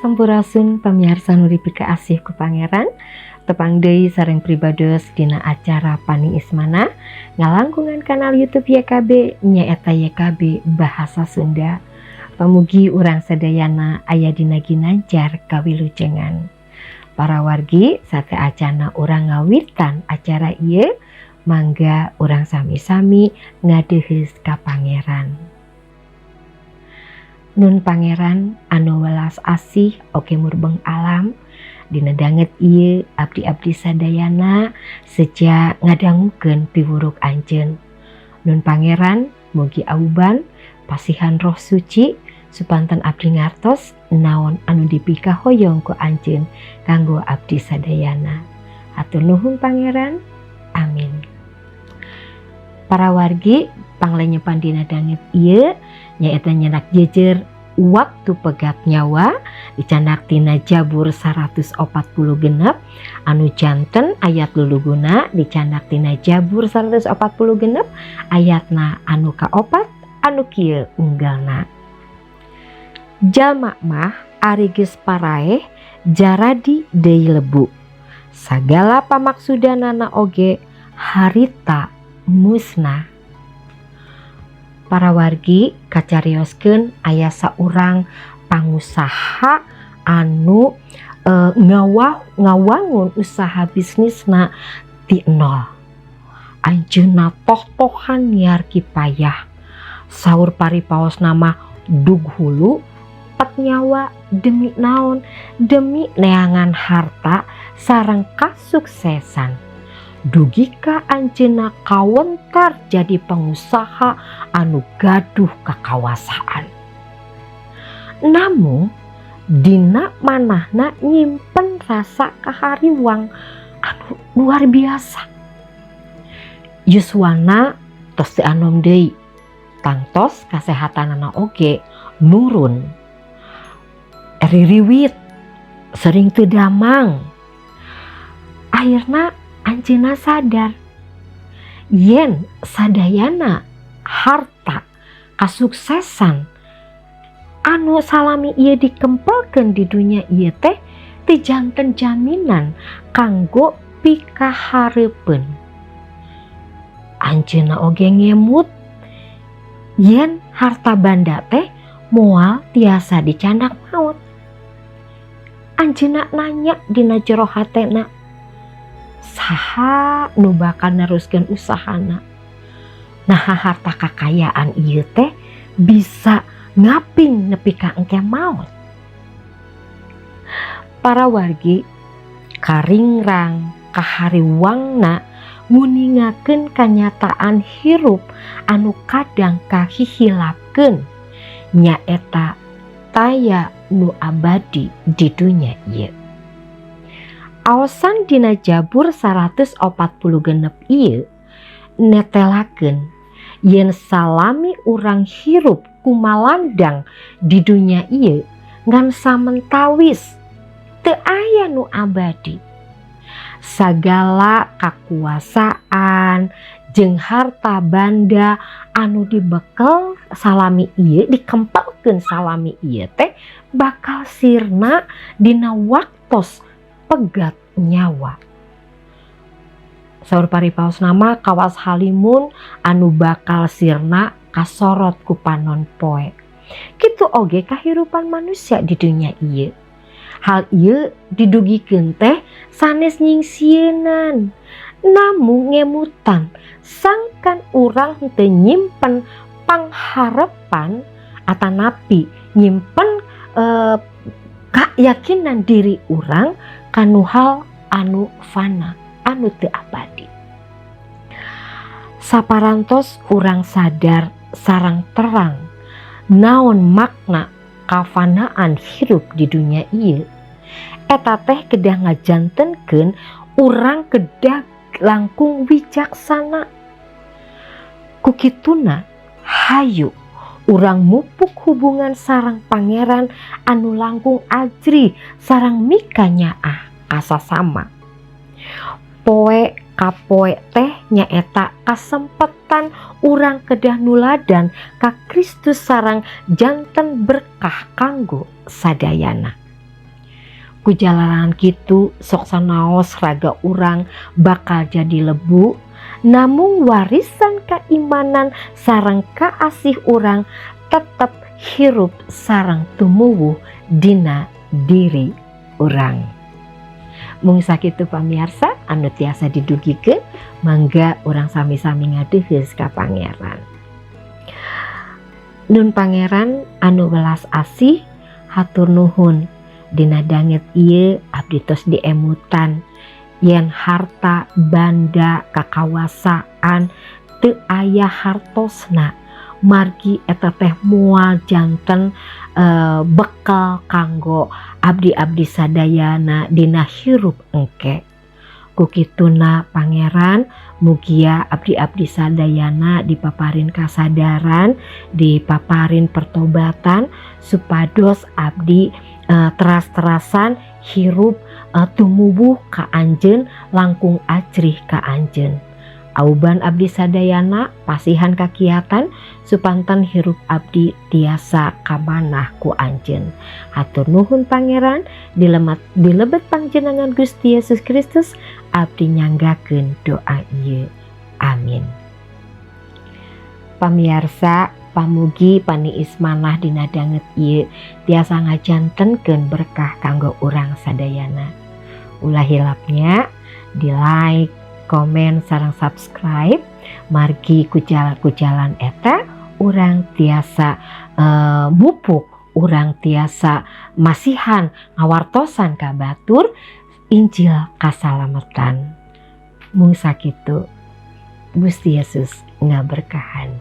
Sampurasun, pamiarsa nu dipikaasih ku Pangeran. Tepang deui sareng pribados dina acara Paniis Manah, ngalangkungan kanal YouTube YKB, nyaeta YKB Bahasa Sunda. Pamugi urang sadayana aya dina ginanjar kawilujengan. Para wargi, sateuacana urang ngawitan acara ieu, mangga urang sami-sami ngadeuheus ka Pangeran. Nun Pangeran anu welas asih oge murbeng alam, dina danget ieu abdi-abdi sadayana seja ngadangukeun piwuruk Anjeun. Nun Pangeran, mugi auban pasihan Roh Suci supanten abdi ngartos naon anu dipikahoyong ku Anjeun kanggo abdi sadayana. Hatur nuhun, Pangeran, amin. Para wargi, panglenyepan dina danget ieu nyaeta nyenak jejer waktu pegat nyawa, dicandak tina Jabur 146 anu janten ayat luluguna. Dicandak tina Jabur 146 ayatna anu kaopat, anu kieu unggalna: "Jalma mah ari geus paraeh jaradi deui lebu, sagala pamaksudanana oge harita musnah." Para wargi, kacarioskeun aya saurang pangusaha anu ngawangun usaha bisnisna ti nol. Anjeunna toh-tohan niar kipayah. Saur paripaosna mah, dug hulu pet nyawa. Demi naon? Demi neangan harta sareng kasuksesan, dugika anjeunna kawentar jadi pengusaha anu gaduh kakawasaan. Namun dina manahna nyimpen rasa kahariwang anu luar biasa. Yuswana tos teu anom deui, tangtos kasehatanana oge nurun, ririwit sering teu damang. Akhirna anjeunna sadar yen sadayana harta kasuksesan anu salami ieu dikempelkeun di dunya ieu teh teu janten jaminan kanggo pikahareupeun. Anjeunna oge ngemut yen harta banda teh moal tiasa dicandak maot. Anjeunna nanya dina jero hatena, saha nu bakal neruskeun usahana? Nah, harta kakayaan ieu teh bisa ngaping nepi ka engke maot? Para wargi, karingrang kahariwangna nguningakeun kanyataan hirup anu kadang kahihilapkeun, nyaeta taya nu abadi di dunya ieu. Aosan dina Jabur 146 ieu netelakeun yen salami urang hirup kumalandang di dunya ieu ngan samentawis, teu aya nu abadi. Sagala kakuasaan jeung harta banda anu dibekel salami ieu, dikempelkeun salami ieu teh bakal sirna dina waktos pegat nyawa. Saur paripaosna mah, kawas halimun anu bakal sirna kasorot ku panon poe. Kitu oge kahirupan manusia di dunya ieu. Hal ieu didugikeun teh sanes nyingsieunan, namung ngemutan sangkan urang henteu nyimpen pangharepan atanapi nyimpen keyakinan diri urang kanu hal anu fana, anu teu abadi. Saparantos urang sadar sareng terang naon makna kafanaan hirup di dunia ieu, eta teh kedah ngajantenkeun urang kedah langkung wicaksana. Kukituna, hayu urang mupuk hubungan sareng Pangeran anu langkung ajrih sareng mikanyaah kasasama. Poe kapoe teh nyaeta kasempetan urang kedah nuladan ka Kristus sareng janten berkah kanggo sadayana. Ku jalaran kitu sok sanaos raga urang bakal jadi lebu, namung warisan keimanan sareng kaasih urang tetep hirup sareng tumuwuh dina diri urang. Mung sakitu, pamiarsa, anu tiasa didugikeun. Mangga urang sami-sami ngadeuheus ka Pangeran. Nun Pangeran anu welas asih, hatur nuhun dina danget ieu abdi tos diemutan yen harta banda kakawasaan teu aya hartosna, margi eta teh moal janten bekal kanggo abdi-abdi sadayana dina hirup engke. Ku kituna, Pangeran, mugia abdi-abdi sadayana dipaparin kasadaran, dipaparin pertobatan, supados abdi teras-terasan hirup tumuwuh ka Anjeun, langkung ajrih ka Anjeun. Auban abdi sadayana, pasihan kakiatan supanten hirup abdi tiasa kamanah ku Anjeun. Hatur nuhun, Pangeran. Di lebet pangjenengan Gusti Yesus Kristus abdi nyanggakeun doa ieu, amin. Pamiarsa, pamugi paniis manah dina danget ieu tiasa ngajantenkeun berkah kanggo urang sadayana. Ulah hilap nya di like, komen, sareng subscribe, margi ku jalan eta urang tiasa mupuk, urang tiasa masihan ngawartosan ka batur Injil kasalamatan. Mung sakitu, Gusti Yesus ngaberkahan.